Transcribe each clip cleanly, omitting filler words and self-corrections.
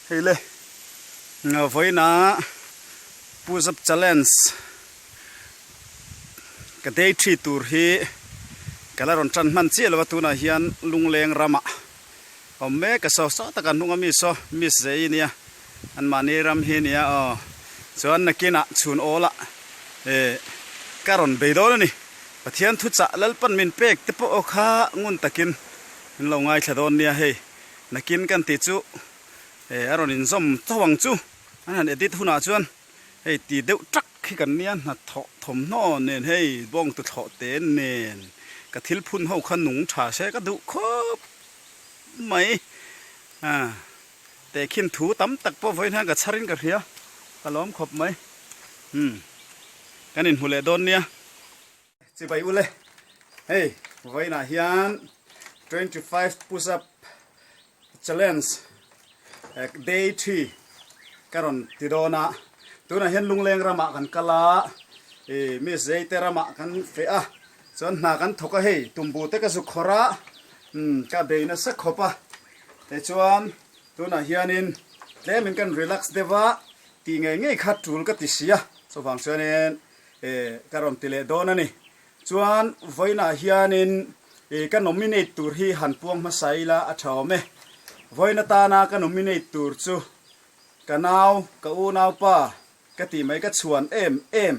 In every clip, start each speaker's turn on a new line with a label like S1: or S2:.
S1: Hei le vawiina push up challenge ka day thi tur hi ka la rawn tan hman chiah lo a tunah hian lungleng ramah awm mek a saw saw taka hnung ami saw miss zei ania anmahni ram hi ania aw chuan nakinah chhun awl ah eh ka rawn bei dawn a ni Pathian thuchah Lalpan min pek te pawh kha ngun takin min lo ngaithla dawn nia hei. Nakin kan tih chu eh a rawn inzawm tho ang chu an han edit hunah chuan hei ti deuh tak hi kan nia hnathawh thawmhnaw nen hei bawng tuthlawh te nen ka thil phun ho kha nung tha se ka duh khawp mai a tehkhin thu tam tak pawh vawiin hian ka chhar in ka hria ka lawm khawp mai umm kan inhmu leh dawn nia. Chibai ule, hei vawiinah hian 25 push up challenge day 3 ka rawn ti dawn a, tunah hian lungleng ramah kan kal a, ih mi zeite ramah kan feh a, chuan hna kan thawk a hei tumbu te ka zuk khawrh a, umm ka bei nasa khawp a, tichuan tunah hianin tlemin kan relax deuh a, tih ngei ngei kha tul ka ti si a, chuvang chuanin Eh ka rawn ti leh dawn a ni. Chuan vawiinah hianin eh ka nominate tur hi han puang hmasa ila a tha awm e. Vawiin atana ka nominate tur chu ka nau, ka unaupa ka tih mai ka chhuan em em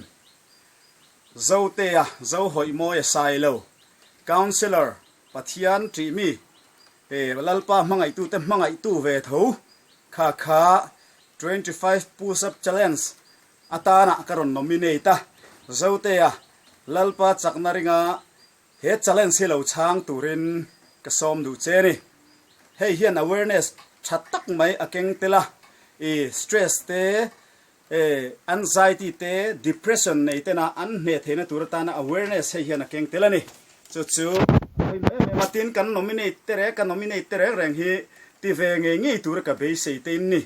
S1: Zotea, Zohawihmawia Sailo, Councillor Pathian ṭih mi, eh Lalpa hmangaihtute hmangaihtu ve tho kha kha 25 push up challenge Atana ka rawn nominate a, Zotea Lalpa chakna ringa he challenge hi lo chhang turin ka sawm duh che a ni. Hei hian awareness tha tak mai a keng tel a, i stress te, anxiety te, depression nei tena an hneh theihna tur atana awareness hei hian a keng tel a ni. Chu chu a pawimawh em em a, tin kan nominate te reng, ka nominate te reng reng hi ti ve ngei ngei tura ka beisei te in ni.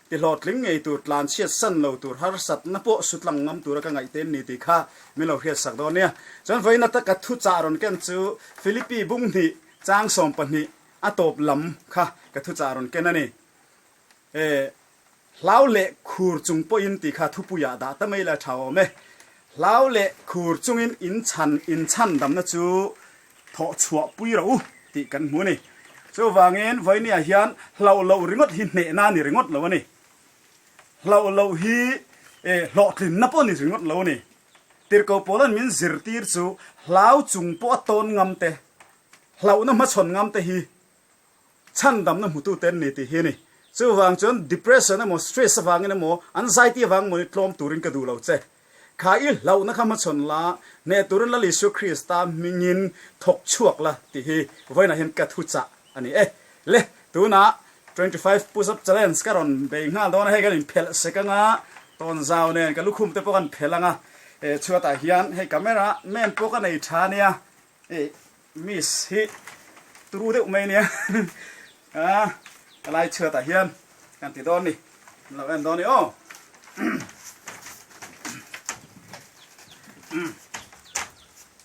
S1: Ti hlawhtling ngei tur, tlanchhiat san lo tur, harsatna pawh sutlang ngam tura ka ngaih te ni tih kha min lo hriatsak dawn nia. Chuan vawiin ata ka thuchah rawn ken chu Philippi bunghnih chang 12 a tawp lam kha ka thuchah rawn ken a ni. E, hlau leh khur chung pawhin tih kha thupuiah dah ta mai la tha awm e. Hlau leh khur chungin inchhan inchhan damna chu thawh chhuah pui rawh u tih kan hmu a ni. Chuvangin vawinia hian hlauh loh ringawt hi hnehna a ni ringawt lo a ni. Hlauh loh hi hlawhtlinna pawh a ni ringawt lo a ni. Tirhkoh Paula'n min zirtir chu hlau chung pawh a tawn ngam te, hlauhna hmachhawn ngam te hi chhandamna hmutute an ni tih hi a ni. Chuvang chuan depression emaw stress avangin emaw anxiety avang emaw ni tlawm turin ka duh lo che. Kha i hlauhna kha hmachhawn la, hneh turin Lal Isua Krista hmingin thawk chhuak la tih hi vawiinah hian ka thuchah a ni e. Le, tunah 25 push up challenge ka rawn bei nghal dawn a, hei kan inphelh sek anga, tawnzau nen ka lukhum te pawh kan phelh anga, chhuatah hian hei camera man pawh ka nei tha ania, Miss hi turu deuh mai ania, a lai chhuatah hian kan ti dawn ni. Lo en dawn i aw.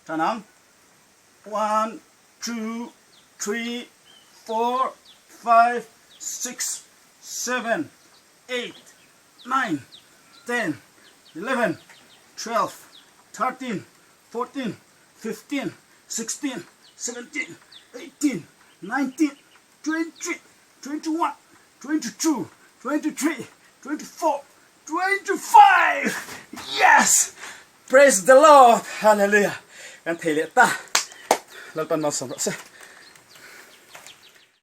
S1: Tanang. 1 2 3 4 5 6 7 8 9 10 11 12 13 14 15 16 17 18 19 20 21 22 23 24 25 Yes! Praise the Lord! Hallelujah! Kan thei leh ta. Lalpan malsawm rawh se.